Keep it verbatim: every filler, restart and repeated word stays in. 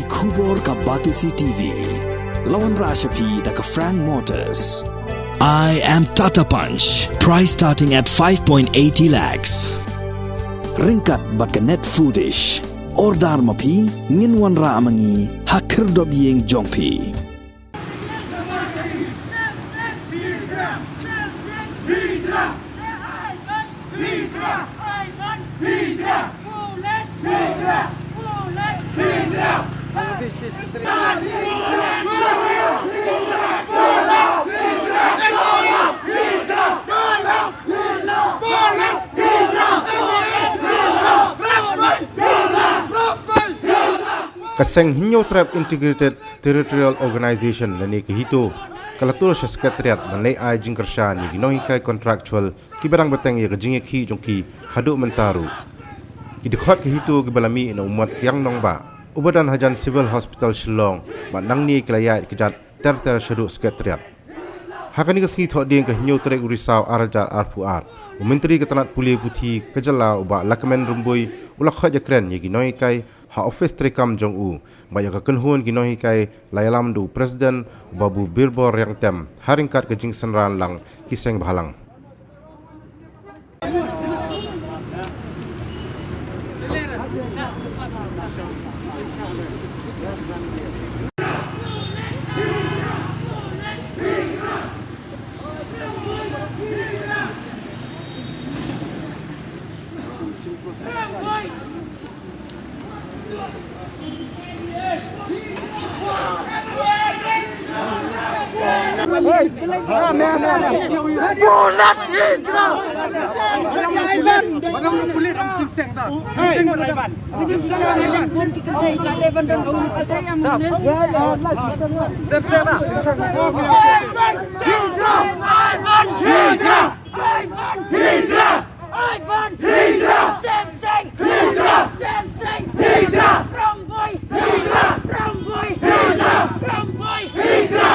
Khubor ka Batesi T V. La wanrah sha phi da ka Frank Motors. I am Tata Punch. Price starting at five point eighty lakhs. Ryngkat bad ka Net Foodish. Order ma phi, ngin wanrah ma ngi ha khyrdop ïing jong phi. Ka seng Hynñiewtrep Integrated Territorial Organization lane ka HITO ka la tur sha Secretariat ban leit ai jingkyrshan ïa ki nonghikai contractual kiba dang bteng ïa ka jingïakhih jong ki haduh mynta ruh. Ki dkhot ka HITO kiba la mih na u Mot Kiang Nangbah uba don hajan Civil Hospital Shillong bad nangne ki la ïaid kjat ter ter shaduh Secretariat. Ha kane ka sngi Thohdieng ka hynñiew tarik u Risaw ar hajar arphew ar, u Myntri ka tnat pule puthi ka jylla u Bah Lahkmen Rymbui u la khoit ïakren ïa ki nonghikai ha ophis treikam jong u, bad ïa ka kynhun ki nonghikai la ïalam da u President u Babu Birbor Riangtem ha ryngkat ka jingsynran lang ki seng bhalang. Hijra! Hijra! Hijra! Aiban! Hijra! Sem Seng! Hijra! Sem Seng! Hijra! Ramboi! Hijra! Ramboi! Hijra! Ramboi! Hijra!